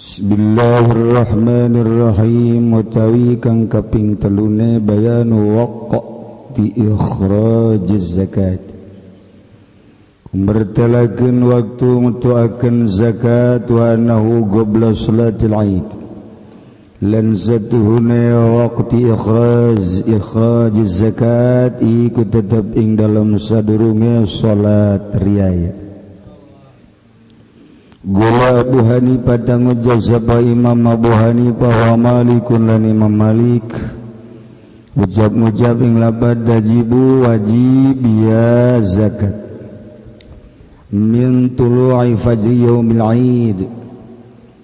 Bismillahirrahmanirrahim. Utawi kang kaping telune bayanu waqti ikhrajiz zakat. Kumbertelakeun waktu mutuakeun zakat wa annahu qabla salatil Aid. Lan satuhune waqti ikhrajiz zakat iku tetep ing dalem sadurunge salat riyaya. Gula Abu Hanifah tanggung sapa Imam Abu Hanifah wa Malikun lan Imam Malik. Ucap-ucap ing lapad tajibu wajib ya zakat min tulu'i fajri yaumil Aid,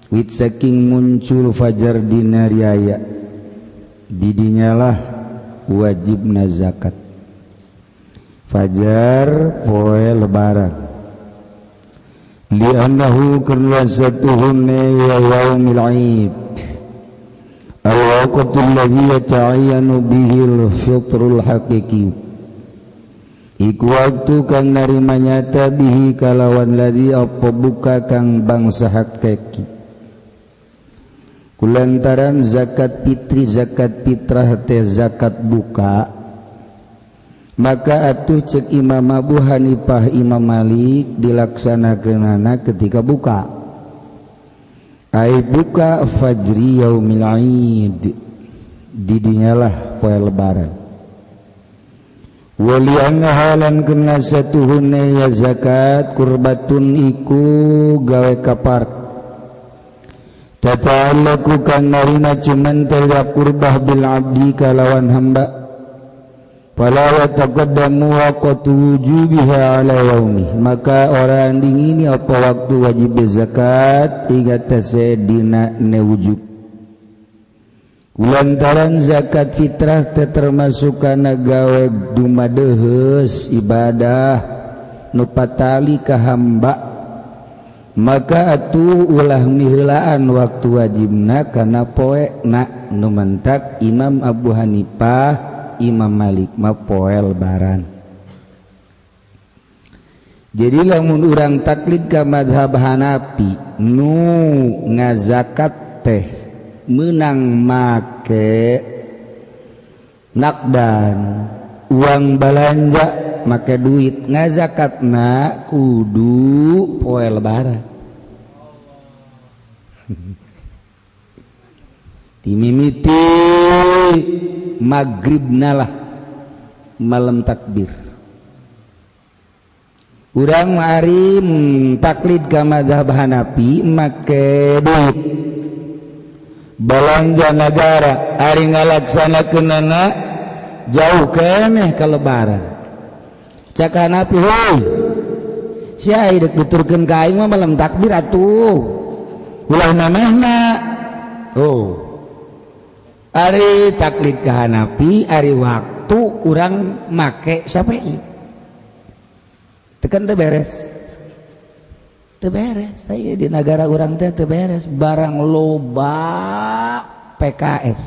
wit saking muncul fajar dina riyaya didinyalah wajibna zakat fajar poe lebaran. Li'annahu karna satuhunne ya yaumil Aid al-waqtu alladhi yata'ayyanu bihi al-fitrul haqiqi, iku waktu kang narima nyata bihi kalawan ladhi apa buka kang bangsa hakiki. Kulantaran zakat fitri zakat fitrah teh zakat buka, maka atuh cek Imam Abu Hanifah Imam Malik dilaksanakeunana ketika buka. Ai buka fajri yaumil Aid, didinyalah poe lebaran. Wali annaha lan kena satuhunne ya zakat kurbatun iku gawe kapar. Tata'allaku kang narima cuman teh kurbah bil abdi kalawan hamba. Fala yataqaddamu waqtu wujubiha ala yaumi, maka orang dingini apa waktu wajib zakat tiga tase dina ne wujub. Lantaran zakat fitrah teh termasuk kana gawe dumadeheus ibadah nu patali ka hamba, maka atuh ulah miheulaan waktu wajibna kana poena nu mentak Imam Abu Hanifah Imam Malik mah poe lebaran. Jadi lamun urang taklid ka mazhab Hanafi nu ngazakat teh meunang make nakdan uang balanja make duit, ngazakatna kudu poe lebaran. Timimiti maghribna lah malam takbir. Urang mari taklid ka mazhab Hanafi make duit balanja negara ari ngalaksanakeunana jauh keneh ka lebaran. Cak Hanafi, heuy sia deuk nuturkeun ka aing mah malam takbir atuh ulah namehna. Oh, ari taklid ka Hanafi ari waktu urang make Syafi'i tekan teu beres. Teu beres teh di negara urang teh teu beres, barang loba PKS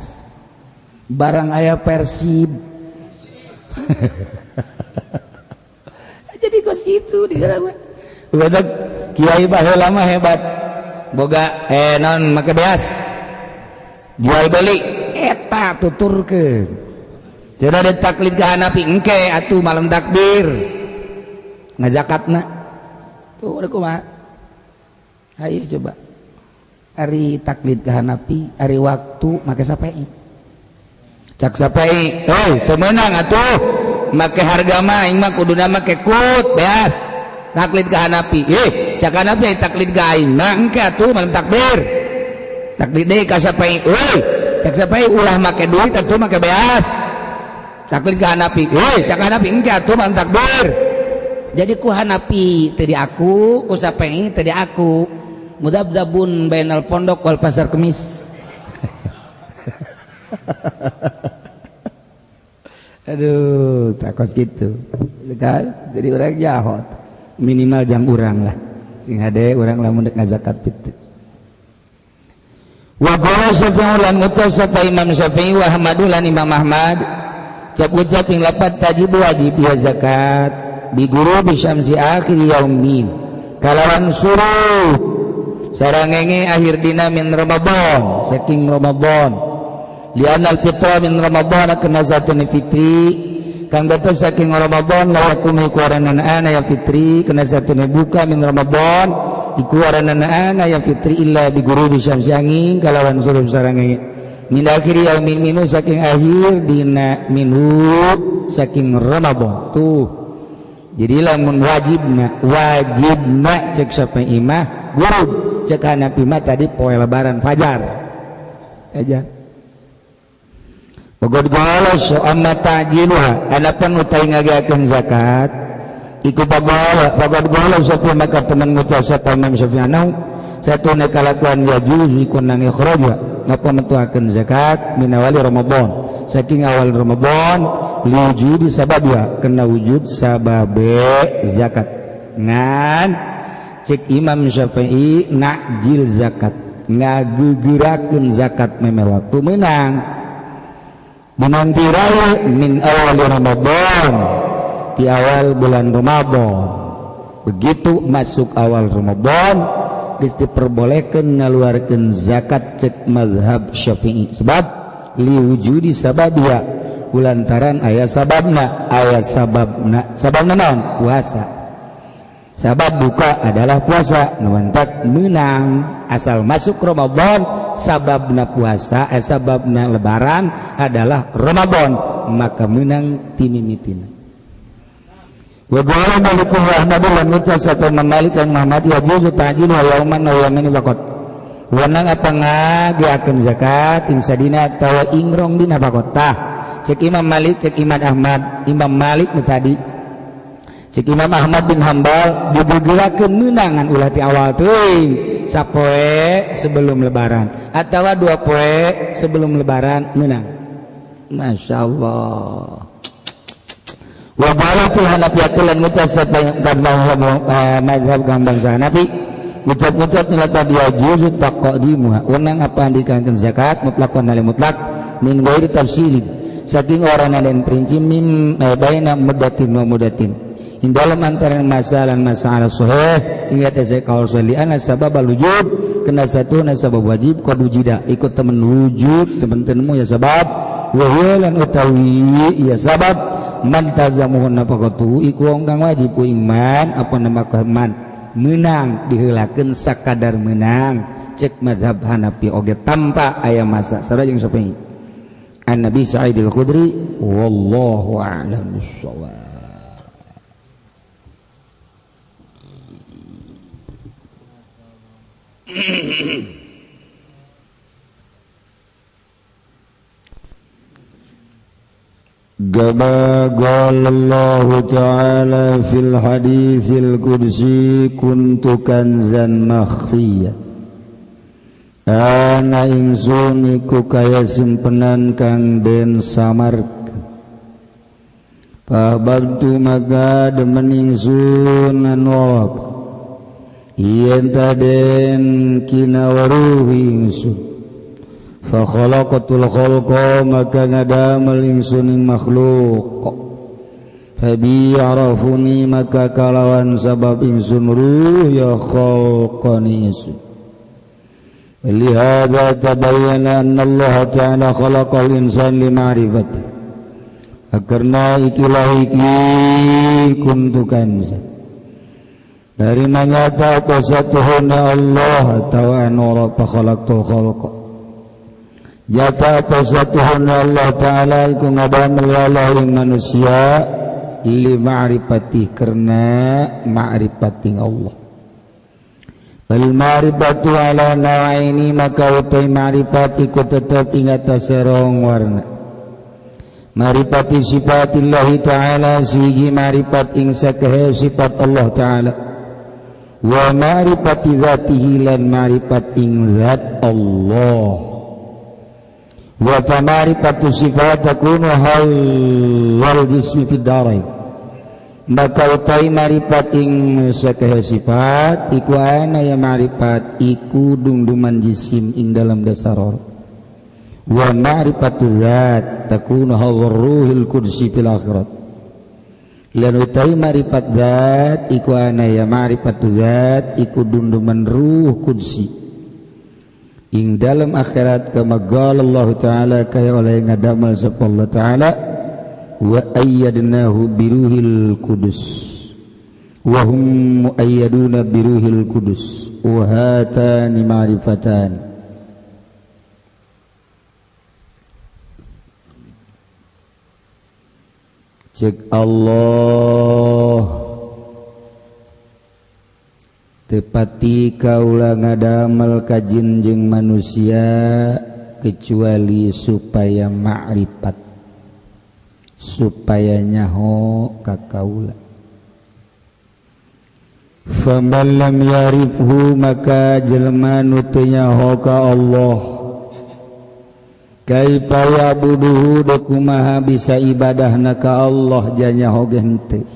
barang aya Persib. Jadi kos kitu di negara mah. Badak kiai baheula mah hebat boga non make beas jual beli eta tuturkeun. Jadi ada taklid ka Hanafi engke atuh malam takbir ngazakatna. Tuh udah kumaha? Ayo coba. Ari taklid ka Hanafi, ari waktu make Syafi'i. Cak Syafi'i, heuy teu meunang atuh make harga mah aing mah kuduna make kut beas. Taklid ka Hanafi. Cak Hanafi taklid ka aing mah engke atuh malam takbir. Taklid deui ka Syafi'i, euy cak Syafi'i ulah make duit atuh make beas. Taklid ka Hanafi, euy cak Hanafi engke atuh malam takbir. Jadi ku Hanafi teu diaku, ku Syafi'i teu diaku. Mudabdabun bainal pondok wal pasar kemis. Aduh, takos gitu. Kan? Jadi urang jahot. Minimal jam urang lah. Sing hade urang lamun dek ngazakat fitri. Wa qala Syafi'i lan ngucap sapa Imam Syafi'i wa Ahmad lan Imam Ahmad cak ucap ing lapat tajibu wajib ya zakat bi guru bi syamsi akhir yaumin kalawan suruh sarangenge akhir dina min Ramadan saking Ramadan lianal fitra min Ramadan kana satune fitri kang tetep saking Ramadan la yakunu kuaranana ana ya fitri kana satune buka min Ramadan iku aranana ana ya fitri illa bi ghurubi syamsi angin kalawan surup sarangenge min akhiri yaumin minu saking akhir dina minhu saking Ramadan tuh. Jadi lamun wajibna wajibna cek Syafi'i mah gurub cek Hanafi mah tadi poe lebaran fajar aja. Pogod golos amma ta'jiluha anapan utai ngageakeun zakat iku pagod golos sapa maka teman ngucap sapa Imam Syafi'i satuna kalakuan ya juzu iku nang ikhraja ngapa metuakeun zakat min awali Ramadan saking awal Ramadan liwujudi sababnya kena wujud sababe zakat ngan cek Imam Syafi'i nakjil zakat ngagegerakeun zakat memeh waktu menang menantirai min awal Ramadan di awal bulan Ramadan begitu masuk awal Ramadan geus diperbolehkeun ngaluarkeun zakat cek mazhab Syafi'i sebab liwujudi sababnya kulantaran aya sababna sababna naon puasa sabab buka adalah puasa nuantak menang asal masuk Ramadan sababna puasa sababna lebaran adalah Ramadan maka menang timimitina wa qala Malik Ahmad lan ngucap sapa Malik lan Muhammad ya juzu ta'jilu yauman wa yaumin faqat wenang apa ngageakeun zakat ing sadina atawa ing rong dina faqat tah cek Imam Malik cek Imam Ahmad Imam Malik nu tadi cek Imam Ahmad bin Hambal digegerakeun meunangan ulah ti awal teuing sapoe sebelum lebaran atawa dua poe sebelum lebaran meunang. Masya Allah. Wa balatul Hanafiyatul lan ngucap sapa mazhab gambang Hanafi ngucap-ngucap nilai tadi juzu taqdimuha wenang apa andikakeun zakat mutlaqan hal mutlak min ghairi tafsil saking orang dan prinsip mim baina mudatin wa mudatin in dalam antara masalah masalah sahih ingat saya kaul sahih ana sabab wujud kena satu sabab wajib qad wujida ikut temen wujud temen temu ya sabab wa huwa lan utawi ya sabab man tazamuhun nafaqatu iku wong kang wajib ku iman apa nama man menang diheulakeun sakadar menang cek mazhab Hanafi oge tanpa aya masa sareng jeung Syafi'i. An Nabi Sa'id al-Khudri wallahu a'lam bissawab. Kama qala Allah Ta'ala fil haditsil qudsi kuntu kanzan makhfiya ana ingsun iku kaya simpenan kang den samarkeun fabtu maka demen ingsun anu yen taden kinawaruhi ingsun fa khalaqatul khalqa maka ngadamel ingsun ing makhluk fa bi arafuni maka kalawan sabab ingsun ruh ya khalqani ingsun. Lihada tabayyana anna Allah ta'ala khalaqal insan li ma'rifati karena ikilah iki kuntu kanza dari manyata apa satuhuna Allah ta'ala fa khalaqtul khalqa jata apa satuhuna Allah ta'ala iku ngadamel Allah ing manusia li ma'rifati karena ma'rifati Allah. Wal ma'rifatu ala nawaini maka utai ma'rifat iku tetep ing atase rong warna. Ma'rifati sifatillahi ta'ala siji ma'rifat ing sakehe sifat Allah ta'ala wa ma'rifati dzatihi lan ma'rifat ing zat Allah. Wa ma'rifatu sifat takunu hal wal jismi fid darain maka utai ma'rifat ing sakehe sifat iku ana ya ma'rifat iku dungduman jisim ing dalam dasar wa ma'rifatu zat takunu hal ruhil qudsi fil akhirat Lan utawi ma'rifat zat iku ana ya ma'rifat zat iku dunduman ruh qudsi ing dalam akhirat kama qala Allah taala kaya oleh ngadamel sapa Allah taala wa ayyadnahu biruhil qudus wa hum muayyaduna biruhil qudus wa hatani ma'rifatan. Cek Allah tepati kaula ngadamel kajin jeung manusia kecuali supaya ma'rifat, supaya nyaho ka kaula. Faman lam yarifhu maka jelema nu teu nyaho ka Allah kaifa ya'buduhu kumaha bisa ibadahna ka Allah janyaho ge henteu.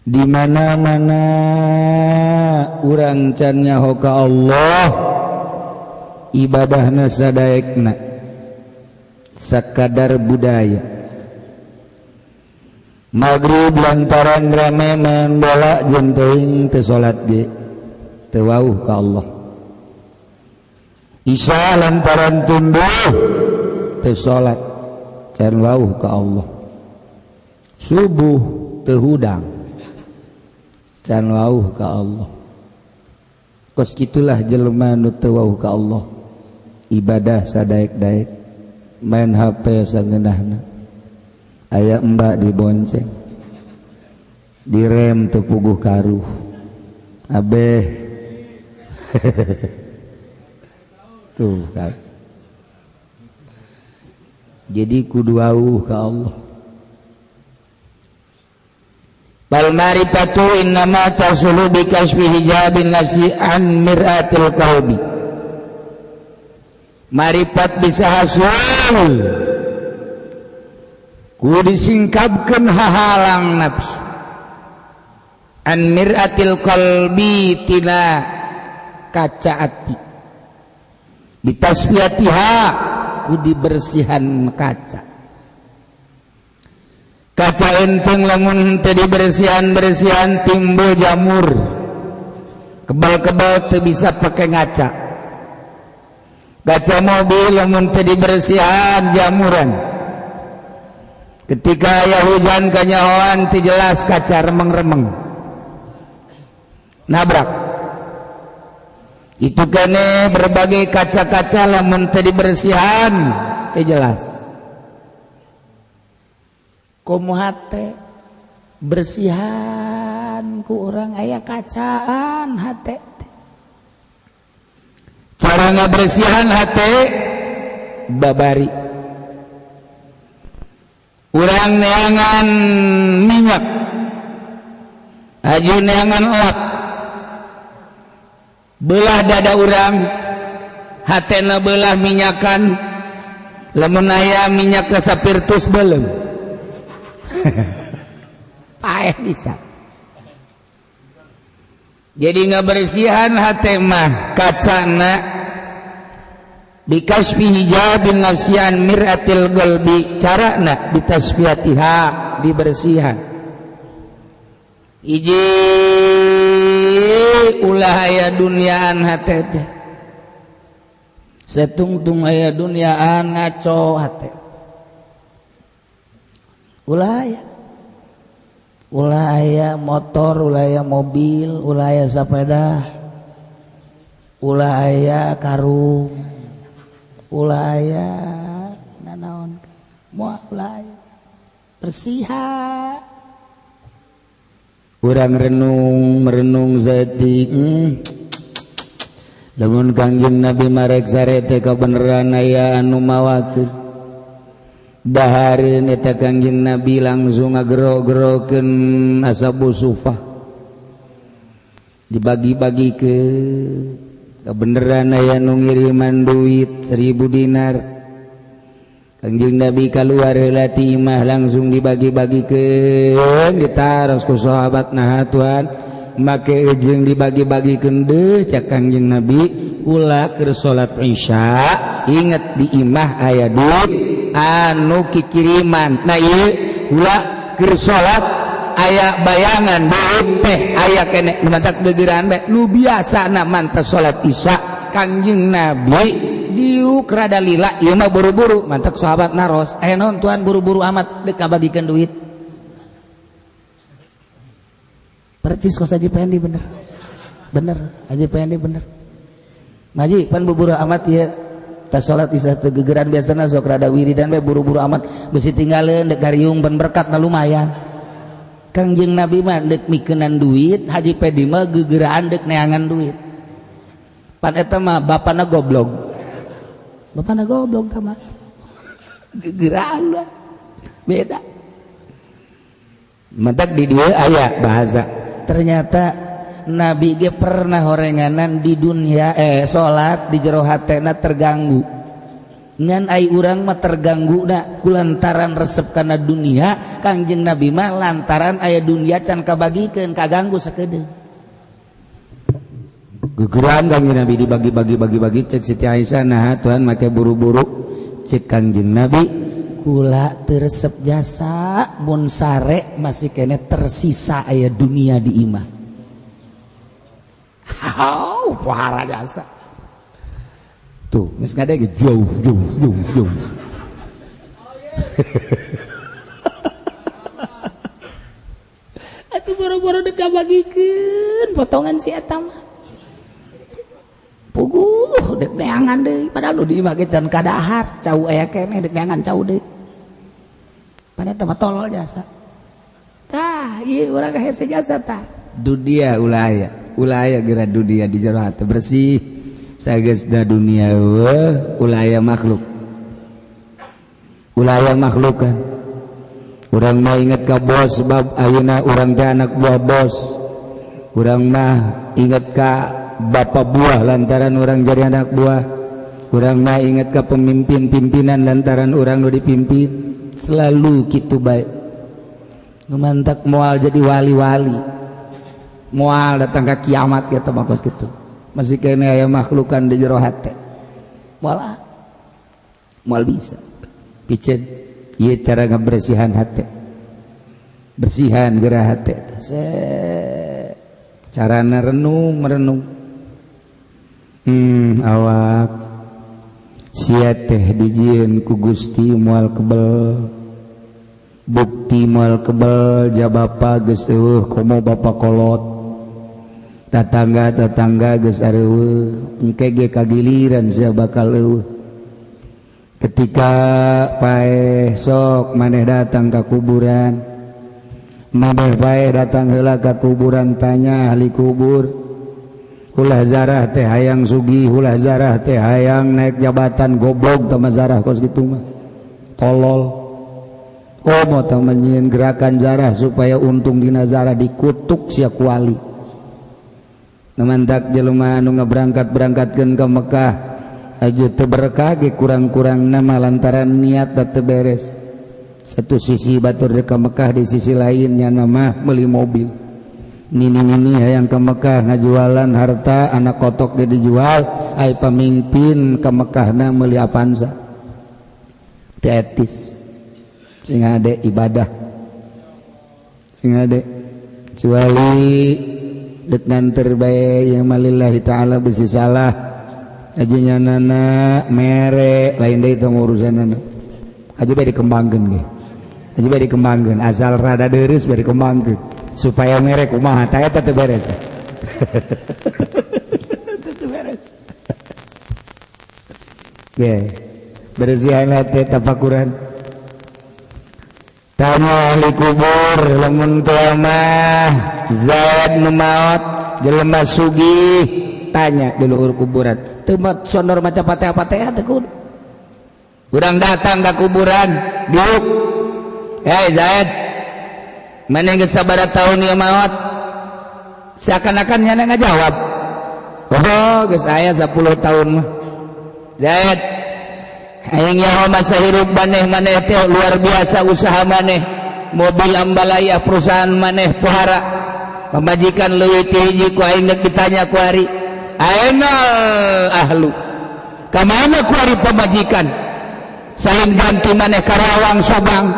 Di mana-mana urang can nyaho ka Allah ibadahna sadaekna sakadar budaya. Maghrib lantaran rame main bola jeung teuing teu salat ge teu wauh ka Allah. Isya lantaran tunduh teu salat can wauh ka Allah. Subuh teu hudang can wauh ka Allah. Kos kitulah jelema nu teu wauh ka Allah, ibadah sadaek-daek, main HP sangeunahna, aya embak dibonceng, direm teu puguh karuh abeh. Tuh kan. Jadi kudu wauh ka Allah. Bal ma'rifatu innama tasulu bi kasfi hijabin nafsi an mir'atil qalbi. Ma'rifat bisa hasil ku disingkapkeun hahalang nafsu an mir'atil qalbi tina kaca ati, bitasfiyatiha ku dibersihan kaca. Kaca enteng lamun teu dibersihan-bersihan timbul jamur, kebal-kebal teu bisa pakai ngaca. Kaca mobil lamun teu dibersihan jamuran, ketika aya hujan kanyahoan teu jelas kaca remeng-remeng nabrak. Itu kene berbagai kaca-kaca lamun teu dibersihan teu jelas. Komo hate bersihan ku urang aya kacaan hate. Cara ngabersihan hate babari urang neangan minyak, aju neangan lap, belah dada urang, hatena belah minyakan, lamun aya minyak kasapirtus belum. Paeh bisa. Jadi ngabersihan hate mah kacana bikasfi hijabin nafsian mir'atil qalbi, carana bitasfiyatiha dibersihan. Hiji ulah aya duniaan hate teh, setungtung aya duniaan ngaco hate. Ulah aya, ulah aya motor, ulah aya mobil, ulah aya sepeda, ulah aya karung, ulah aya nanaon, moal ulah aya bersihan. Urang renung merenung zati, lamun Kangjeng Nabi marek sare teh kabeneran aya anu mawakeun. Dahareun eta Kangjeng Nabi langsung ngagero-gerokeun ashabu sufah, dibagi-bagikeun. Kabeneran aya nu ngiriman duit 1000 dinar, Kangjeng Nabi kaluar heula ti imah langsung dibagi-bagikeun, ditaros ku sahabat, nah Tuhan make jeung dibagi-bagikeun deuh. Cak Kangjeng Nabi, ulah keur salat Isya inget di imah aya duit duit anu kikiriman. Nah ieu ulah keur salat aya bayangan duit teh aya keneh nu mantak gegeran bae nu biasana mantas salat Isya Kangjeng Nabi diuk rada lila ieu mah buru-buru mantak sahabat naros eh non tuan buru-buru amat dek ngabagikeun duit. Percis kos Haji Pendi bener. Bener, Haji Pendi bener. Maji pan buru-buru amat ieu tas salat Isya teu gegeran biasana sok rada wiridan bae buru-buru amat besi tinggaleun dek gariung ban berkat na lumayan. Kangjeng Nabi mah dek mikeunan duit, Haji Pendi mah gegeraan dek neangan duit. Pan eta mah bapana goblok. Bapana goblok tah mah. Gegeraan lah. Beda. Mentak di dieu aya bahasa. Ternyata Nabi ge pernah horenganan di dunia salat di jero hatena terganggu. Ngan ai urang mah terganggu na kulantaran resep kana dunia, Kangjeng Nabi mah lantaran aya dunia can kabagikeun kaganggu sakedeung. Gegeran Kangjeng Nabi dibagi-bagi bagi-bagi cek Siti Aisyah nah Tuhan make buru-buru cek Kangjeng Nabi kula teu resep jasa mun sare masih kene tersisa aya dunia di imah. Hau pohara jasa. Tuh geus ngadege jauh jauh jauh jauh. Atuh boro-boro dek kabagikeun potongan si eta mah. Puguh dek neangan deui padahal nu di imah ge can kadahar cau aya keneh dek neangan cau deui. Padahal eta mah tolol jasa. Tah ieu urang hese jasa tah. Dunia ulah aya, ulah aya geura dunia di jero hate bersih. Sageusna dunia eueuh ulah aya makhluk. Ulah aya makhluk kan. Urang mah inget ka bos sebab ayeuna urang teh anak buah bos. Urang mah inget ka bapak buah lantaran orang jadi anak buah. Urang mah inget ke pemimpin pimpinan lantaran orang nu dipimpin. Selalu kitu bae. Nu mantak moal jadi wali-wali. Moal datang ka kiamat kitu mah kos kitu. Masih kene aya makhlukan di jero hate. Moal moal bisa. Piceun ieu cara ngabersihan hate. Bersihan geura hate. Carana renung merenung. Awak sia teh dijieun ku Gusti moal kebel bukti moal kebel ja bapa geus eueuh komo bapa kolot tatangga-tatangga geus areueuh engke ge kagiliran sia bakal eueuh ketika paeh sok maneh datang ka kuburan maneh paeh datang heula ka kuburan tanya ahli kubur ulah zarah teh hayang sugih ulah zarah teh hayang naik jabatan goblok tama zarah kos kitu mah tolol komo tah nyieun gerakan zarah supaya untung dina zarah dikutuk sia kuali nu mantak jelema anu ngaberangkat-berangkatkeun ka Mekah aja teu berkah ge kurang-kurangna mah lantaran niat teu beres satu sisi batur ka Mekah di sisi lainnya mah meuli mobil nini-nini hayang ke Mekah ngajualan harta anak kotok dia dijual ai pemimpin ke Mekahna meuli Avanza teu etis sing ade ibadah sing ade kecuali dek nganter bae yang malillahi ta'ala besi salah ajunya nana mere lain deui tong urusanana aja bae dikembangkeun ge aja bae dikembangkeun asal rada deureuss bae dikembangkeun supaya merek kumaha tah eta teu beres. Teu beres. Ge bersihan hati tafakuran. Tanya ahli kubur lamun teu mah Zaid nu maot jelema sugih tanya di luhur kuburan teu sondor maca Fatihah-Fatihah teu kudu. Urang datang ka kuburan diuk. Hei Zaid, mana geus sabaraha tahun ieu maot? Seakan-akan nyana ngajawab. Oh, geus aya 10 tahun mah. Zaid, hayang nyaho masa hirup maneh maneh teh luar biasa usaha maneh. Mobil ambalaya perusahaan maneh pohara. Pamajikan leuwih ti hiji ku aing deuk ditanya ku ari. Aena ahlu. Ka mana ku ari pamajikan? Sain ganti maneh Karawang Subang.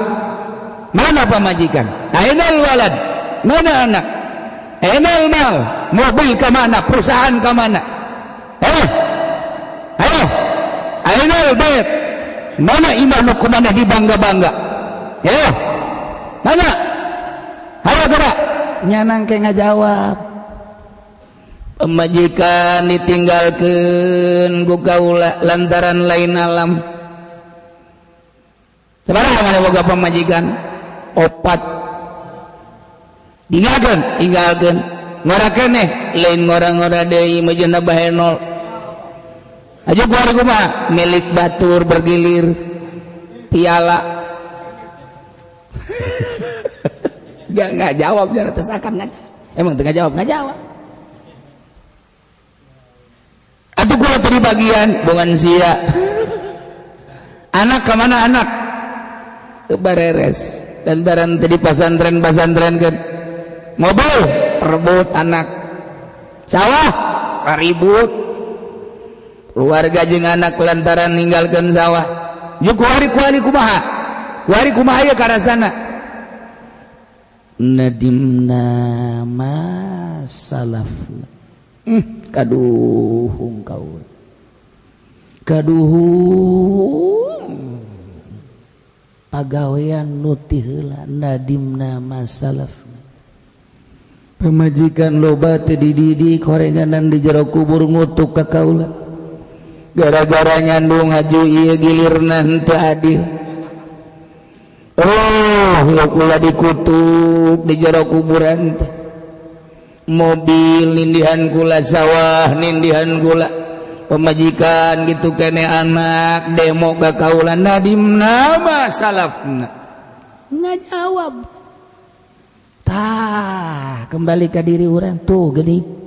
Mana pamajikan? Ainal walad? Mana anak? Ainal mal? Mobil ke mana? Perusahaan ke mana? Ayo. Ainal bait? Mana iman nu ku maneh dibangga-bangga? Mana? Hayo gerak. Nyanang ke ngajawab. Pemajikan ditinggalkeun ku kaula lantaran lain alam. Sabaraha maneh boga pamajikan? Opat. Tinggalkeun, tinggalkeun. Ngora keneh, lain ngora-ngora deui mejeuna bahenol. Aja kuari kumaha? Milik batur bergilir piala. Gak jawab jarak tesakan ngaja. Emang tengah jawab nggak jawab. Atau gua tadi bagian bukan sia. Anak kemana anak? Bareres. Lantaran tadi pasantren kan. Mobil rebut anak. Sawah ribut. Keluarga jeung anak lantaran ninggalkeun sawah. Yuk kuari kumaha? Kuari kumaha ya karasana? Nadimna masalafna. Kaduhung kaul. Kaduhung pagawean nu ti heula nadimna masalafna. Pamajikan loba teu dididik horenganan di jero kubur ngutuk ka kaula. Gara-gara nyandung haju ieu gilirna henteu adil. Oh, kula dikutuk di jero kuburan teh. Mobil nindihan kula, sawah nindihan kula, pemajikan gitu kene anak demo ka kaula nadimna masalafna. Ngajawab. Tah, kembali ke diri urang tuh geuning.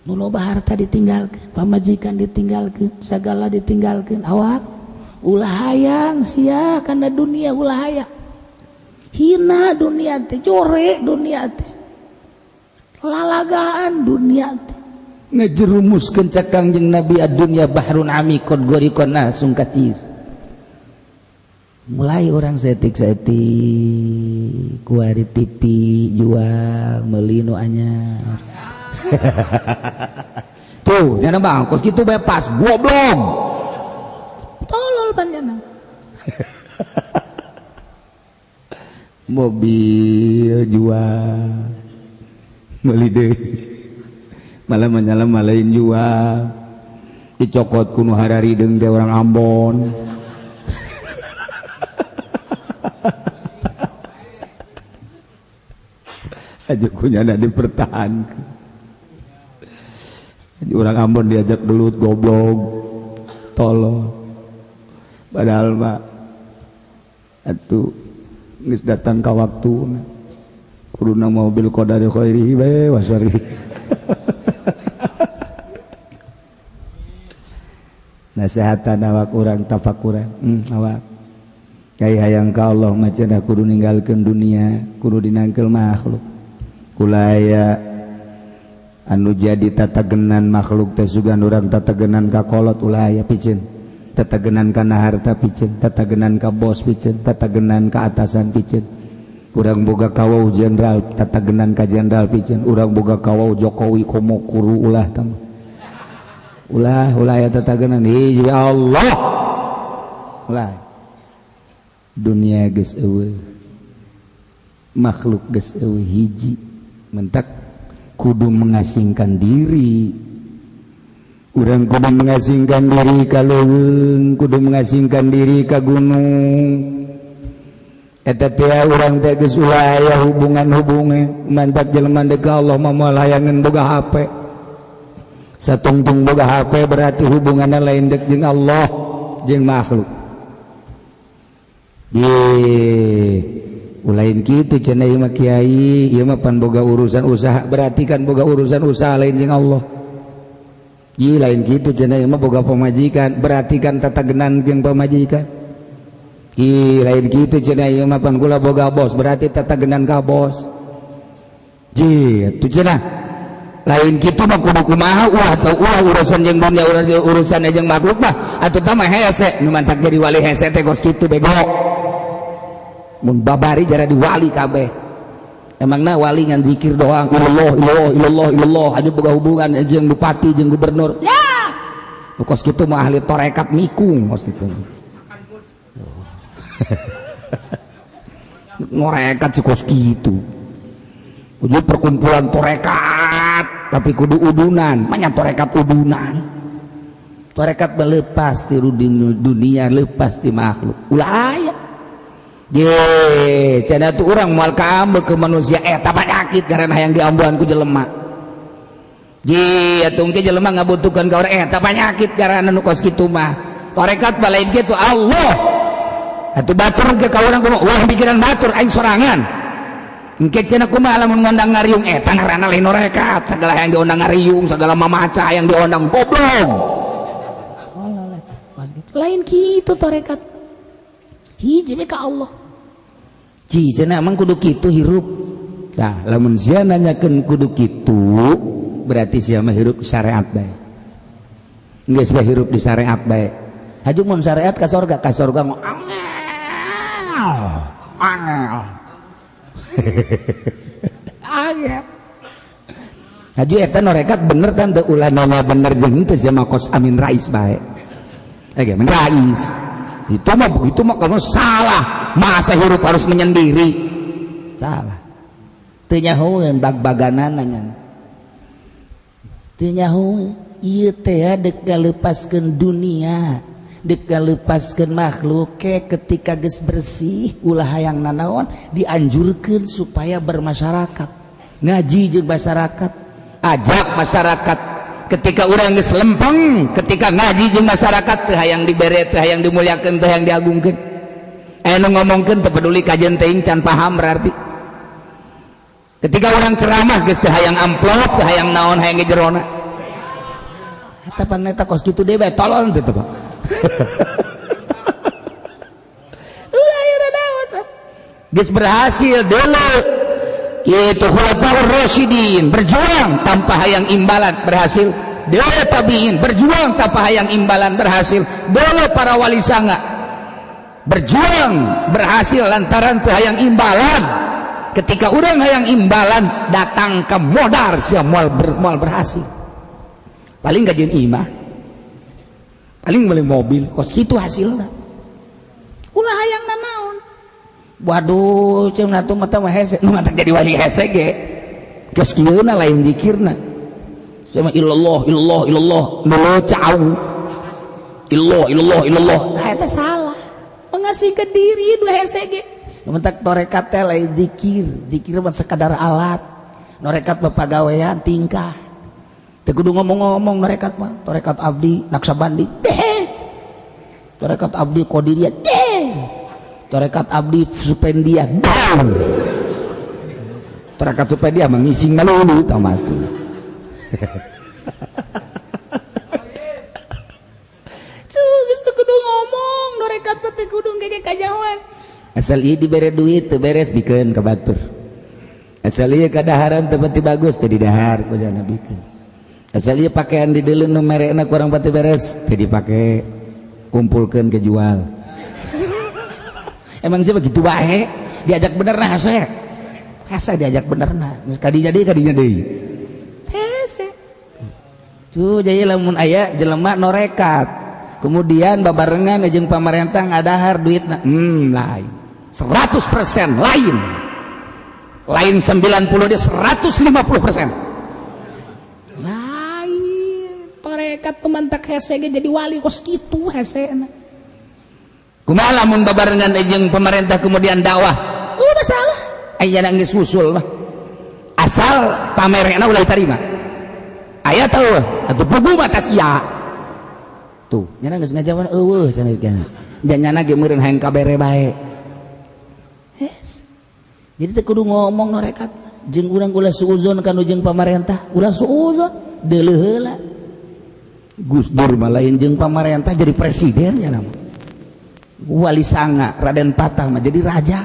Nu loba harta ditinggalkeun, pamajikan ditinggalkeun, sagala ditinggalkeun, awak ulah hayang sia kana dunia ulah hayang. Hina dunia teh, jorek dunia teh. Lalagaan dunia teh. Ngejerumuskeun cak Kangjeng Nabi ad-dunya bahrun amikon gorikon nasung katsir. Mulai orang setik-setik kuari TV jual meuli nu anyar. Tuh, jangan bang, kos kitu bebas, goblok. Tolol panjenengan. Mobil jual meuli deui. Malah menyala malain jual. Dicokot ku nu hararideung teh orang Ambon. Aja kunyana dipertahankan. Orang Ambon diajak gelut goblok tolol. Padahal mah atuh geus datang ka waktuna. Kuduna mobil qadari khairihi bae wasari. Nasehatan awak urang tafakuran. Awak. Kai hayang ka Allah mah cenah kudu ninggalkeun dunia, kudu dinangkeul makhluk. Kulaya anu jadi tatagenan makhluk teh sugan urang tatagenan ka kolot ulah aya piceun, tatagenan kana harta piceun, tatagenan ka bos piceun, tatagenan ka atasan piceun. Urang boga kawau jenderal tatagenan ka jenderal piceun, urang boga kawau Jokowi komo kuru ulah tah. Ulah ulah aya tatagenan. Ya Allah. Ulah. Dunia geus eueuh. Makhluk geus eueuh hiji. Mentak kudu mengasingkan diri. Urang kudu mengasingkan diri ka leuweung, kudu mengasingkan diri ka gunung. Eta teh urang teh geus ulah aya hubungan-hubungan. Mantak jelema deuk ka Allah mah moal hayangeun boga HP. Satungtung boga HP berarti hubunganna lain deuk jeung Allah jeung makhluk. Ye, ulain kitu cenah ieu mah kiai, ieu mah pan boga urusan usaha, berarti kan boga urusan usaha lain jeung Allah. Ye, lain kitu cenah ieu mah boga pamajikan, berarti kan tatagenan jeung pamajikan. Ye, lain kitu cenah ieu mah pan kula boga bos, berarti tatagenan ka bos. Ye, atuh cenah. Lain kitu mah kudu kumaha ulah teu ulah urusan jeung dunia urusan jeung makhluk mah atuh tah mah hese nu mantak jadi wali hese teh kos kitu bego. Mun babari jara di wali kabeh. Emangna wali ngan zikir doang ilallah ilallah ilallah ilallah aja boga hubungan jeung bupati jeung gubernur. Ya. Nu kos kitu mah ahli tarekat mikung kos kitu. Ngorekat si kos kitu. Kudu perkumpulan tarekat tapi kudu udunan, banyak tarekat udunan. Tarekat melepas ti dunia, lepas ti makhluk. Ulah aya. Ye, cenah tuh urang moal kaambe ke manusia eta penyakit karena hayang diambuhan ku jelema. Ye, atuh engke jelema ngabutuhkeun ka urang eta penyakit karena nu kos kitu mah. Tarekat balain kitu Allah. Atuh batur ke ka urang kumaha? Ulah pikiran batur aing sorangan. Engke cenah kumaha lamun ngondang ngariung eta ngaranna lain tarekat, segala yang diondang ngariung, segala mamaca yang diondang goblok. Lain kitu tarekat. Hiji we ka Allah. Ci cenah emang kudu kitu hirup. Tah, lamun sia nanyakeun kudu kitu, berarti sia mah hirup syariat bae. Geus bae hirup di syariat bae. Haju mun syariat ka sorga angel. Angel. Angel. Haju eta norekat bener kan teu ulah nanya bener jeung teu sia mah kos Amin Rais bae. Amin Rais. Itu mah begitu mah kamu salah. Masa hirup harus menyendiri. Salah. Teu nyahoeun bag-baganana nya. Teu nyahoeun ieu teh dek ngalepaskeun dunia, dek ngalepaskeun makhluk ke ketika geus bersih ulah hayang nanaon dianjurkeun supaya bermasyarakat. Ngaji jeung masyarakat, ajak masyarakat. Ketika urang geus lempeng, ketika ngaji jeung masyarakat teu hayang dibere, teu hayang dimuliakeun, teu hayang diagungkeun. Aya nu ngomongkeun teu peduli kajian teuing can paham berarti. Ketika orang ceramah geus teu hayang amplop, teu hayang naon, hayang ge jerona. Eta pan eta kos kitu deui bae tolol teu teh, Pak. Ulah ieu naon. Geus berhasil deuleu. Kitu khulafaur rasyidin berjuang tanpa hayang imbalan berhasil. Deuleu tabiin berjuang tanpa hayang imbalan berhasil. Deuleu para wali sanga berjuang berhasil lantaran teu hayang imbalan. Ketika urang hayang imbalan datang ke modar sia moal berhasil. Paling gajian imah, paling beli mobil, kos kitu hasilna. Ulah hayang nanaon. Waduh, ceunah tuh mata mah hese, nu mantak jadi wali hese ge. Geus kieuna lain zikirna. Sama illallah illallah illallah nu cau. Illallah illallah illallah. Nah eta salah. Mengasihkeun diri nu hese ge. Nu mantak tarekat teh lain zikir, zikir mah sekadar alat. Norekat mah pagawean tingkah. Teu kudu ngomong-ngomong norekat mah, tarekat abdi Naksabandi. Deh. Tarekat abdi Qadiriyah. Deh. Tarekat abdi Supendia. Deh. Tarekat Supendia mengisi ngalulu tamatu. Tuh geus teu kudu ngomong, norekat mah teu kudu gege kajawan. Asal ieu dibere duit teu beres bikeun ka batur. Asal ieu kadaharan teu pati bagus teu didahar ku jana bikeun. Asal ieu pakaian di deuleu nu merekna kurang pati beres teu dipake, kumpulkeun ke jual. Emang sih begitu bae, diajak bener nah hese. Hese diajak bener nah, geus kadinya deui. Hese. Tuh jadi lamun aya jelema norekat, kemudian babarengan jeung pamarentah ngadahar duitna. Lain. 100% lain. Lain 90 dia 150%. Lain. Tarekat teman tak hese ge jadi wali kos kitu hesena. Kumaha lamun babarengan jeung pemerintah kemudian dakwah? Ulah masalah. Aya geus usul mah. Asal pamerekna ulah diterima. Aya teu atuh pugu mah sia. Tuh, nyana geus ngajawan eueuh cenah geus. Janyana ge meureun hayang kabere bae. Yes. Jadi teu kudu ngomong norekat jeung urang ulah suuzon ka nu jeung pamarentah, ulah suuzon deuleuh heula. Gus Dur mah lain jeung pamarentah jadi presiden nya nama. Wali Sanga Raden Patah mah jadi raja.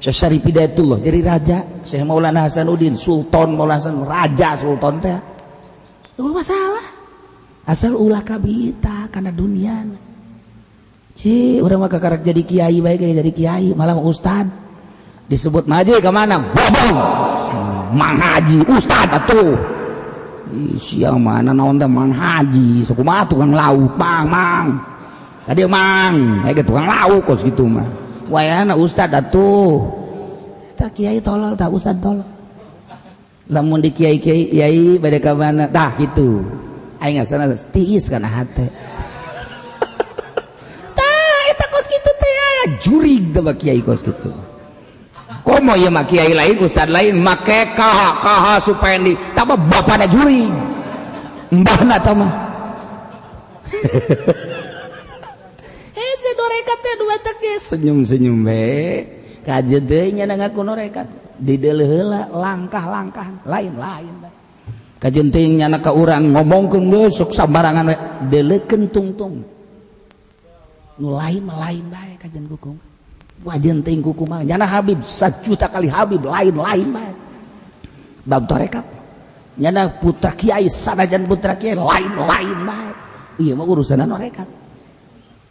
Syekh Syarif Hidayatullah jadi raja, Syekh Maulana Hasanuddin Sultan Maulana Hasan raja sultan teh. Eueuh masalah. Asal ulah kabita kana dunia. Ci, urang mah kakarak jadi kiai bae ge jadi kiai, malah ustad. Disebut maju ka mana? Bobong. Mang Haji, ustad atuh. Ih, siang mana naon teh Mang Haji, sakumaha tukang lauk, mang mang. Tadi mang, ge tukang lauk kos kitu mah. Wayana ustad atuh. Eta kiai tolol tah ustad tolol. Lamun di kiai-kiai yai bade ka mana? Tah kitu. Aing asana tiis kana hate. Tah eta kos kitu teh aya jurig teh kiai kos kitu. Komo ieu mah kiai lain ustad lain make kaha kaha Supendi tah bapana jurig. Mbahna tah mah. Senyum-senyum be kajeun deui nya ngaku norekat dideuleuh heula langkah-langkah lain-lain kajeun teuing nya ka urang ngomongkeun geus sok sambarangan we deuleukeun tungtung nu lain mah lain bae kajeun kuku wajeun teuing kuku mah nyana Habib sajuta kali Habib lain-lain bae bab tarekat nyana putra kiai sanajan putra kiai lain-lain bae ieu mah urusanna norekat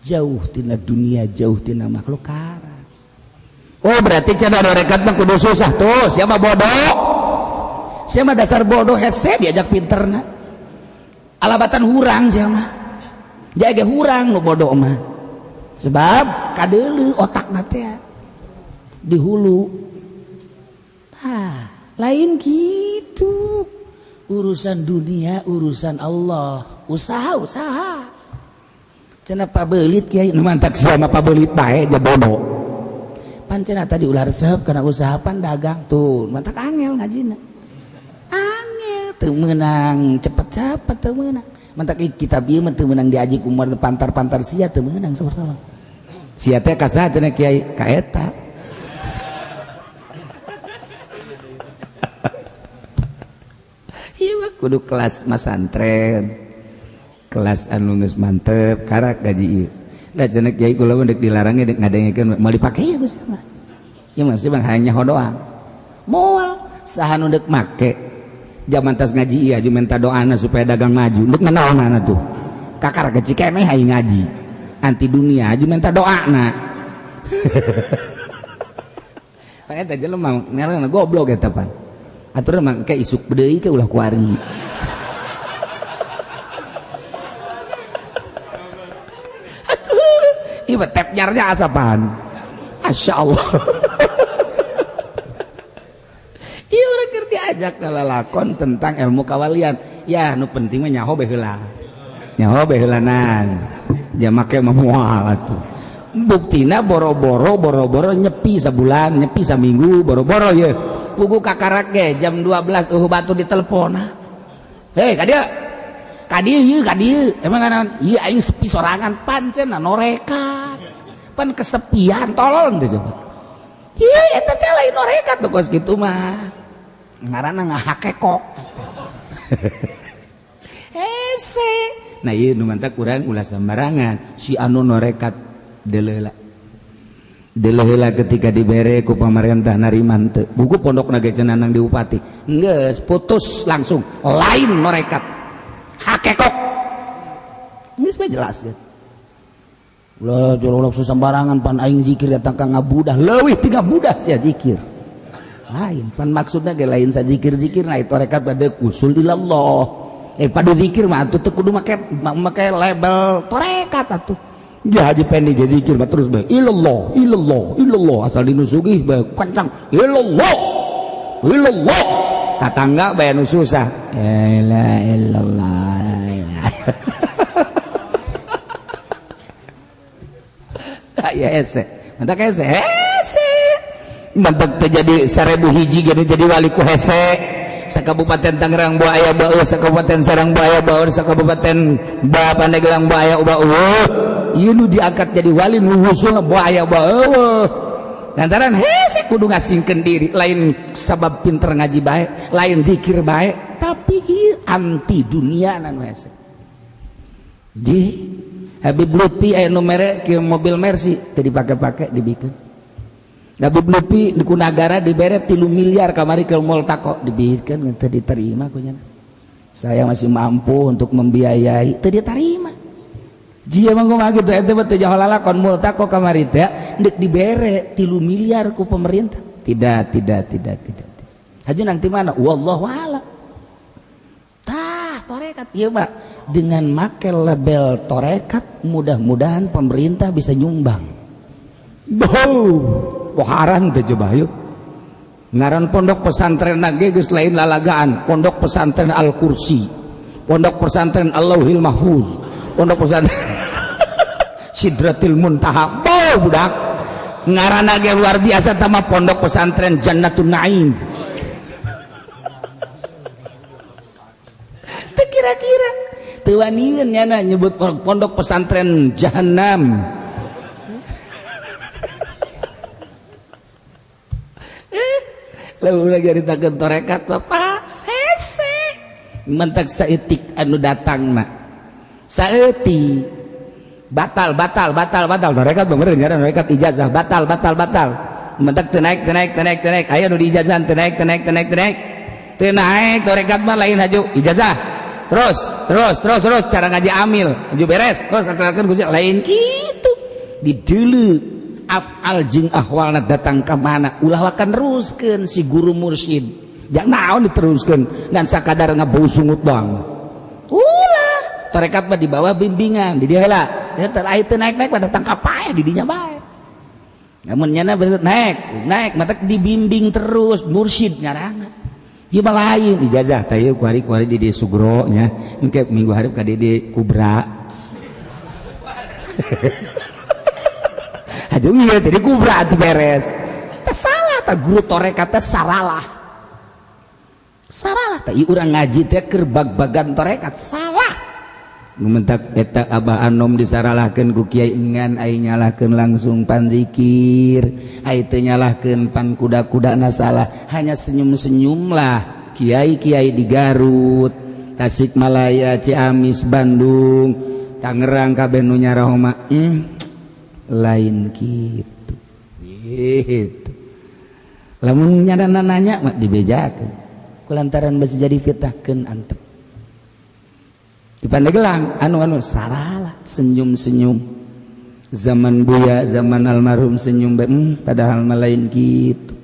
jauh tina dunia jauh tina makhluk kara. Oh berarti cenah norekat mah kudu susah tuh siapa bodoh siapa dasar bodoh hese diajak pinterna alabatan hurang siapa jaga hurang nu bodoh mah sebab kadeuleu otakna teh di hulu tah lain gitu urusan dunia urusan Allah usaha usaha cenah pabelit kiai nu mantak sia mah pabelit bae ja bodoh pan cenah tadi ulah resep kana usaha pan dagang tuh mantak angel ngajina angel teu meunang cepet-cepet teu meunang mantak kitab ieu mah teu meunang diaji ku pantar-pantar sia teu meunang sabarna sia teh ka saha cenah kiai ka eta ieu mah kudu kelas masantren kelas anu geus mantep karak gaji ieu da cenah kiai kula mah deuk dilarang ge deuk ngadengekeun moal dipake ya geus mah ieu mah sih hanya doang moal saha nu deuk make jaman tas ngaji ieu aju minta doana supaya dagang maju deuk nanaonana tuh kakara kecil keneh aing ngaji anti dunia aju minta doana pan eta jelema ngaranna goblok eta pan atur mah engke isuk deui ke ulah kuari. Ieu tep nyarnya asapan. Masya Allah. Ieu urang keur diajak lalakon tentang ilmu kawalian. Ya nu penting mah nyaho bae heula. Nyaho bae heulanan. Ja make mah moal atuh. Buktina boro-boro nyepi sabulan, nyepi saminggu, boro-boro ye. Pugu kakarak ge jam 12 eueuh batu ditelepon. Hei ka dieu. Ka dieu ieu ka dieu. Emang naon? Ieu aing sepi sorangan pancen norekat. Pan kesepian tolol teh coba. Ieu eta teh lain norekat tuh kos kitu mah. Ngaranna ngahakekok. Hese. Nah ieu nu mantak urang ulah sembarangan si anu norekat deuleuh. Deuleuh ketika dibere ku pamarentah nariman teu. Buku pondokna ge cenah nang di bupati. Geus putus langsung lain norekat. Hakekok. Geus mah jelas ya. Ulah jorolok sembarangan pan aing zikir datang ka ngabudah leuwih ti ngabudah sia zikir. Lain pan maksudna ge lain sa zikir-zikir nah itu rekat bade usul ilallah. Padu zikir mah atuh teu kudu make label tarekat atuh. Ja Haji Pendi ge zikir mah terus bae ilallah ilallah ilallah asal dinu sugih bae kencang ilallah ilallah tatangga bae nu susah la ilaha illallah. Ya ese mantak ese hese mantak terjadi 1000 hiji gini jadi wali ku hese sakabupaten Tangerang boa aya baeuh sakabupaten Serang boa aya baeur sakabupaten Pandeglang boa aya baeuh ieu nu diangkat jadi wali nu wusulna boa aya baeuh lantaran hese kudu ngasingkeun diri lain sabab pinter ngaji bae lain zikir bae tapi ieu anti dunia nu hese ji Habib Lutfi aya nu mere ke mobil Mercy teu dipake-pake dibikeun. Habib Lutfi di Kunagara dibere 3 miliar kamari ke Multaqo dibikeun teu diterima ku nya. Saya masih mampu untuk membiayai teu diterima. Jia mah kumaha kitu eta mah teu jauh lalakon Multaqo kamari teh deuk dibere 3 miliar ku pemerintah. Tidak, tidak, tidak, tidak. Haju nang ti mana? Wallahu a'lam. Tah, torekat ieu mah dengan make label torekat mudah-mudahan pemerintah bisa nyumbang. Boh, poharan teh coba yuk. Ngaran pondok pesantren ge geus lain lalagaan, pondok pesantren Al-Kursi, pondok pesantren Allahil Mahfuz, pondok pesantren Sidratil Muntaha. Boh, budak. Ngaranna ge luar biasa tama pondok pesantren Jannatun Naim. Teu kira-kira teu wanian nyana nyebut pondok pesantren Jahannam. Lalu lagi caritakeun torekat Bapak sese mentak saeutik anu datang mah saeutik batal batal batal batal torekat bener ngaran torekat ijazah batal batal batal mentak teu naik teu naik teu naik teu naik aya nu diijazahan teu naik teu naik teu naik teu naik teu naik torekat mah lain haju ijazah terus terus terus terus cara ngaji amil haju beres terus akan gusti lain kitu dideuleu afal jeung ahwalna datang ka mana ulah wakan teruskeun si guru mursyid jangan naon diteruskeun ngan sakadar ngabau sungut doang ulah tarekat mah di bawah bimbingan di dieu heula teh teu naik-naik mah datang ka paeh di dinya bae namun nyana naik naik matak dibimbing terus mursyid ngaranna ieu mah lain ijazah teh ieu kuari-kuari di dieu Sugro nya engke minggu hareup ka di Kubra. Aduh iya jadi kubra atuh beres. Teh salah tah guru torekat teh saralah. Saralah teh ieu urang ngaji teh keur bag-bagan torekat salah. Nu mentak eta Abah Anom disaralahkeun ku Kiai Engan ai nyalahkeun langsung pan zikir, ai teu nyalahkeun pan kuda-kudana salah, hanya senyum-senyumlah kiai-kiai di Garut, Tasikmalaya, Ciamis, Bandung, Tangerang kabeh nu nyaraho mah. Lain gitu gitu lamun nyadana nanya mah dibejakeun kulantaran besi jadi fitnahkeun antep di Pandeglang anu-anu saralah senyum-senyum zaman Buya zaman almarhum senyum padahal mah lain gitu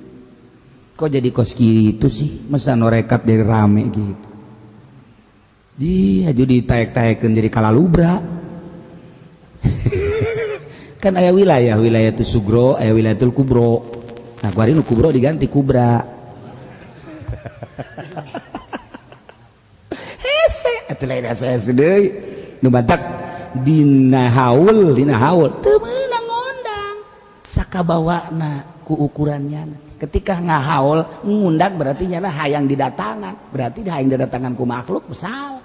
kok jadi kos gitu sih masa norekat jadi rame gitu di aju ditaek-taekeun jadi kalalubra. Kan aya wilayah wilayah tu Sugro aya wilayatul Kubro. Nah kuari nu Kubro diganti Kubra. Hese atuh lain hese deui nu batak dina haul teu meunang ngondang sakabawana ku ukurannya. Ketika ngahaul ngundang berarti nyana hayang didatangan, berarti hayang didatangan ku makhluk salah.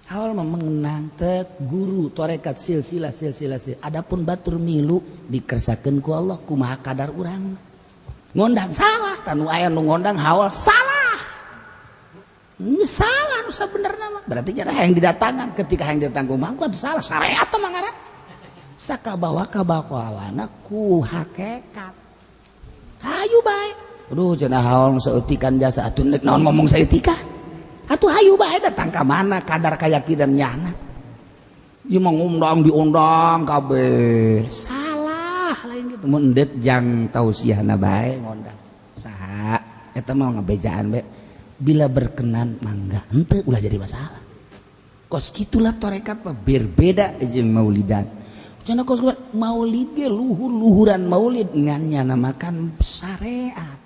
Haul mengenang tek guru torekat silsilah silsilah silsilah. Adapun batur milu dikersakeun ku Allah kumaha kadar urang. Ngondang salah, tanu aya nu ngondang haul salah. Ini salah nu sabenerna mah. Berarti nyana hayang didatangan, ketika hayang didatang kumaha ku atuh salah syariat mah ngaran. Sakabawa kabawana ku hakikat. Hayu bae. Aduh cenah haul saeutikan jasa atuh neuk naon ngomong saeutikan. Atuh hayu bae datang ka mana kadar kayakinan nyana. Ieu mah ngundang diundang kabeh. Salah lain kitu mun deuk jang tausiahna bae ngondang. Saha eta mah ngabejaan bae. Bila berkenan mangga henteu ulah jadi masalah. Kos kitulah torekat mah berbeda jeung maulidan. Cenah kos maulid ge luhur-luhuran maulid ngan nyana makan syariat.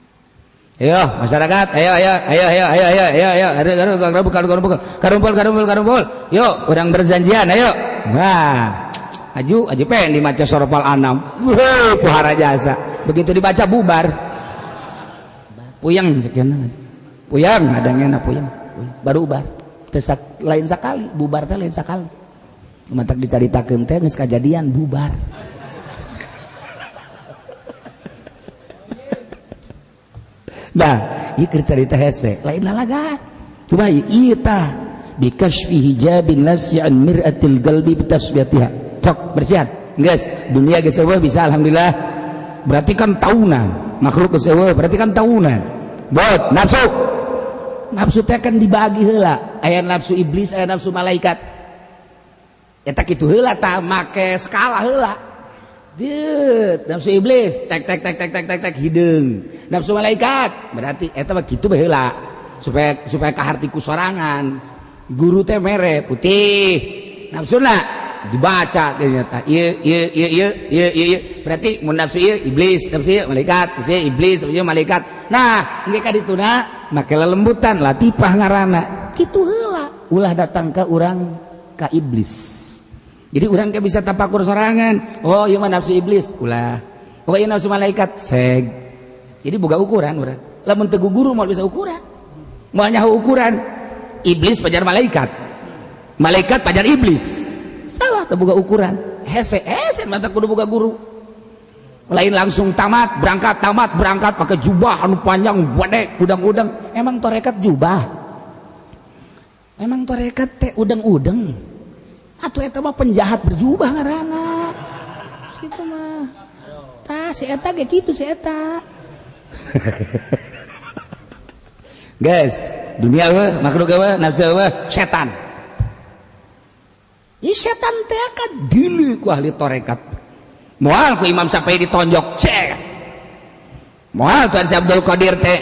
Ayo masyarakat, ayo ayo ayo ayo ayo ayo ayo ayo ayo karumpul karumpul karumpul karumpul. Yuk, urang berjanjian ayo. Wah, aju aju pengen dimaca sorpal anam. Wuh, puhara jasa. Begitu dibaca bubar. Puyeng ceukna. Puyeng adangna puyeng. Baru ubar. Teu lain sakali, bubar teh lain sakali. Matak dicaritakeun teh geus kajadian bubar. Nah, ieu keur carita hese, lain lalagan. Coba ieu tah bikashfi hijabin nafsi an mir'atil qalbi bitasbihatiha. Cok bersihan. Geus, dunia geus eueuh bisa alhamdulillah. Berarti kan tahunan. Makhluk geus eueuh berarti kan tahunan. Bot nafsu. Nafsu teh kan dibagi heula. Aya nafsu iblis, aya nafsu malaikat. Eta kitu heula tah make skala heula. Deut, nafsu iblis tek tek tek tek tek tek tek hideung. Nafsu malaikat berarti eta mah kitu bae heula. Supaya supaya kaharti ku sorangan. Guru teh mere putih. Nafsuna dibaca ternyata ieu ieu ieu ieu ieu ieu berarti mun nafsu ieu iblis, nafsu ieu malaikat, nafsu ieu iblis, nafsu ieu malaikat. Nah, engke ka dituna make lelembutan latifah ngaranna. Kitu heula ulah datang ka urang ka iblis. Jadi urang ke bisa tapakur sorangan. Oh, ieu mah nafsu iblis, ulah. Oh, ieu nafsu malaikat, seg. Jadi boga ukuran urang. Lamun teu guru moal bisa ukuran. Moal nyaho ukuran. Iblis pajar malaikat. Malaikat pajar iblis. Salah teu boga ukuran. Hese, hese mata kudu boga guru. Lain langsung tamat berangkat pakai jubah anu panjang badek udang-udang. Emang torekat jubah? Emang torekat teh udang-udang? Atuh eta mah penjahat berjubah ngaranna. Kitu mah. Tah si eta ge kitu si eta. Guys, dunia eueuh, makhluk eueuh, nafsu eueuh, setan. Ih setan teh kan dilu ku ahli torekat. Moal ku Imam Syafi'i ditonjok, cek. Moal Tuan Syekh Abdul Qadir teh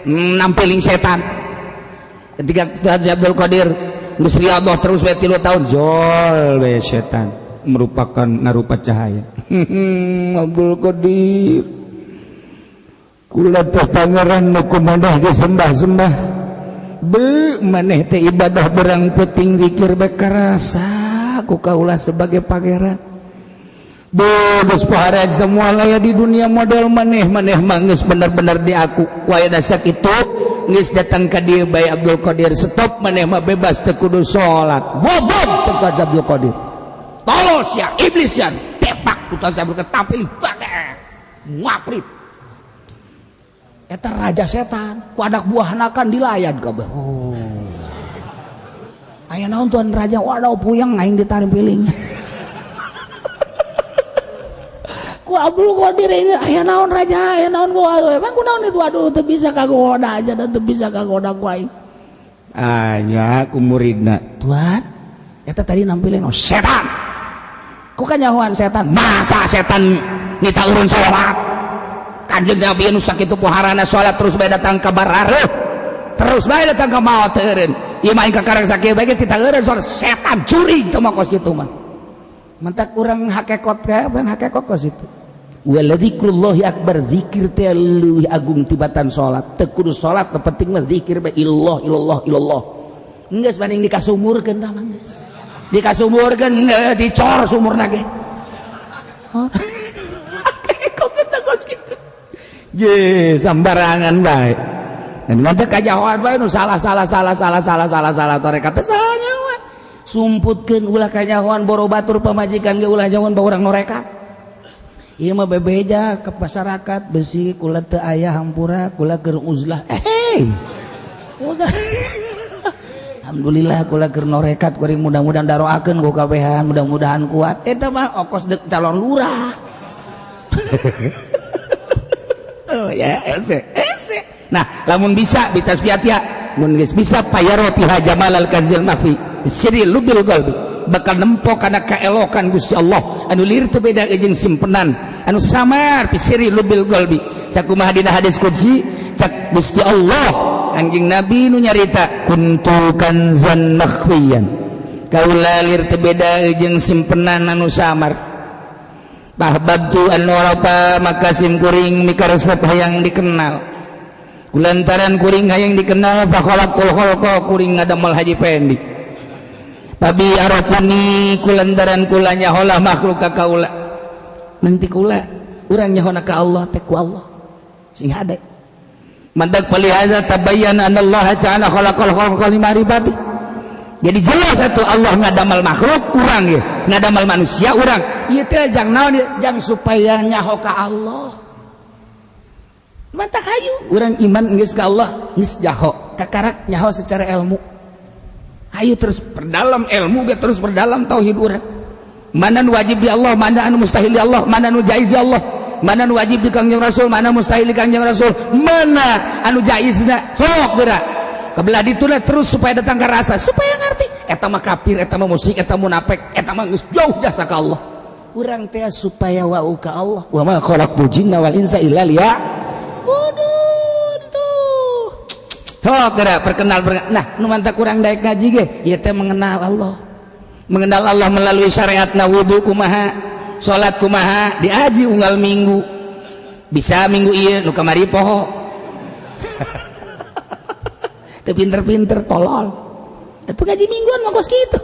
nampiling setan. Ketika Tuan Syekh Abdul Qadir geus riyadhah terus we 3 tahun, jol we setan merupakan ngarupa cahaya. Abdul Qadir kula teh pangeran nu kumaneh disembah-sembah. Be maneh teh ibadah berang peuting zikir bae karasa ku kaula sebagai pangeran. Geus pohara semua laya di dunia model maneh maneh mah geus bener-bener di aku. Ku aya sakitu geus datang ka dieu bae Abdul Qadir stop maneh mah bebas teu kudu salat. Bobot cek Abdul Qadir. Tolos ya iblis ya tepak ku Tuan Abdul Qadir tampil bage ngaprit. Eta raja setan ku anak buahna kan dilayan kabeh. Oh. Aya naon tuan raja waduh puyeng aing ditampiling. Ku Abdul Qadir ini aya naon raja aya naon ku aduh emang ku naon itu aduh teu bisa kagoda aja dan teu bisa kagoda ku aing. Anya ku muridna. Tuan, eta tadi nampilin oh setan. Ku kanyahoan setan. Masa setan nita urun salat? Kanjeng Nabi nu sakitu poharana salat terus bae datang ka barareuh. Terus bae datang ka maot teu eureun. Ieu mah ka karang sakieu bae ge tita eureun salat setan curi teu mah kos kitu mah. Mentak urang hakekot ka ban hakekot kos itu. Waladzikrullahi akbar, zikir teh leuwih agung tibatan salat. Teu kudu salat, teu penting mah zikir bae illallah illallah illallah. Geus banding dikasumurkeun tah mah geus. Dikasumurkeun dicor sumurna ge. Kok kita kos kitu. Ye, sambarangan bae. Dan mantep kajahoan bae nu salah salah salah salah salah salah salah tarekat teh salah nyawa. Sumputkeun ulah kanyahoan boro batur pamajikan ge ulah nyahoan ba urang norekat. Ieu mah bebeja ke masyarakat besi kula teu aya hampura kula keur uzlah. Udah. Alhamdulillah kula keur norekat kuring mudah-mudahan daroakeun ku kabehan mudah-mudahan kuat. Eta mah okos deuk calon lurah. Oh ya, ese, ese. Nah, lamun bisa bitasbiatia, mun geus bisa payaro piha jamalal kanzil mahfi. Siri lubil qalbi. Bakal nempo kana kaelokan Gusti Allah anu lir teu beda jeung simpenan anu samar pisiri lubil qalbi. Sakumaha dina hadis qudsi cak Gusti Allah anjing Nabi nu nyarita kuntu kanzan makhfiyan. Kaula lir teu beda jeung simpenan anu samar. Bahbabtu an warapa maka sim kuring mikaresep hayang dikenal. Kulantaran kuring hayang dikenal fa khalaqul khalqa kuring ngadamel Haji Pendi. Babi arafuni kulantaran kula nyaholah makhluk ka kaula. Nanti kula urang nyahona ka Allah teh ku Allah. Sing hade. Mandak palihaza tabayyana anna Allah ta'ala khalaqal khalqa limaribati. Jadi jelas atuh Allah ngadamel makhluk urang ye, ngadamel manusia urang. Ieu teh jang naon jang supaya nyaho ka Allah. Mantak hayu urang iman geus ka Allah geus jaho, kakarak nyaho secara ilmu. Hayu terus perdalam ilmu ge terus perdalam tauhid urang. Mana nu wajib di Allah, mana anu mustahil di Allah, mana nu jaiz di Allah. Mana nu wajib di Kangjeng Rasul, mana mustahil di Kangjeng Rasul, mana anu jaizna. Sok geura. Kebelah dituna terus supaya datang ke rasa, supaya ngerti eta mah kafir, eta mah musyrik, eta munafik, eta mah geus jauh jasa ka Allah. Urang teh supaya wau ka Allah. Wa ma khalaqtul jinna wal insa illa liya'budun tuh. Sok geura perkenal. Nah, nu mantak urang daek ngaji ge ieu teh mengenal Allah. Mengenal Allah melalui syariatna wudu kumaha, salat kumaha, diaji unggal minggu. Bisa minggu ieu nu kamari poho. Teu pinter-pinter tolol. Itu ngaji mingguan mah kos kitu.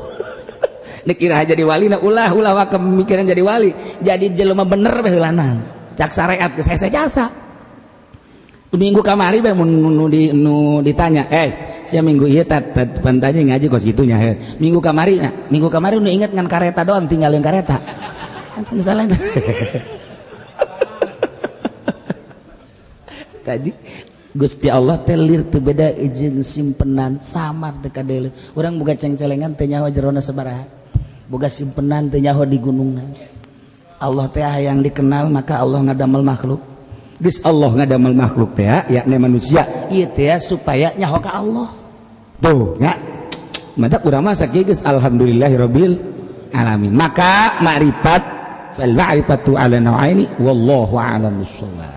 Dikira jadi wali na ulah ulah wa pemikiran jadi wali. Jadi jelema bener bae heulanan. Cak syariat geus hese jasa. Minggu kamari bae mun nu ditanya, sia minggu ieu pantanya ngaji kos kitunya he. Minggu kamari nya, minggu kamari nu inget ngan kareta doang tinggalin kareta. Misalnya tadi Gusti Allah teh lir teu beda jeung simpenan samar teu kadeuleu. Urang boga ceng-celengan teu nyaho jerona sabaraha. Boga simpenan teu nyaho di gunungna. Allah teh hayang dikenal maka Allah ngadamel makhluk. Geus Allah ngadamel makhluk teh yakni manusia ieu teh supaya nyaho ka Allah. Tuh nya. Matak urang mah sakieu geus alhamdulillahirabbil alamin. Maka ma'rifat fal ma'rifatu ala nau'aini wallahu a'lam bissawab.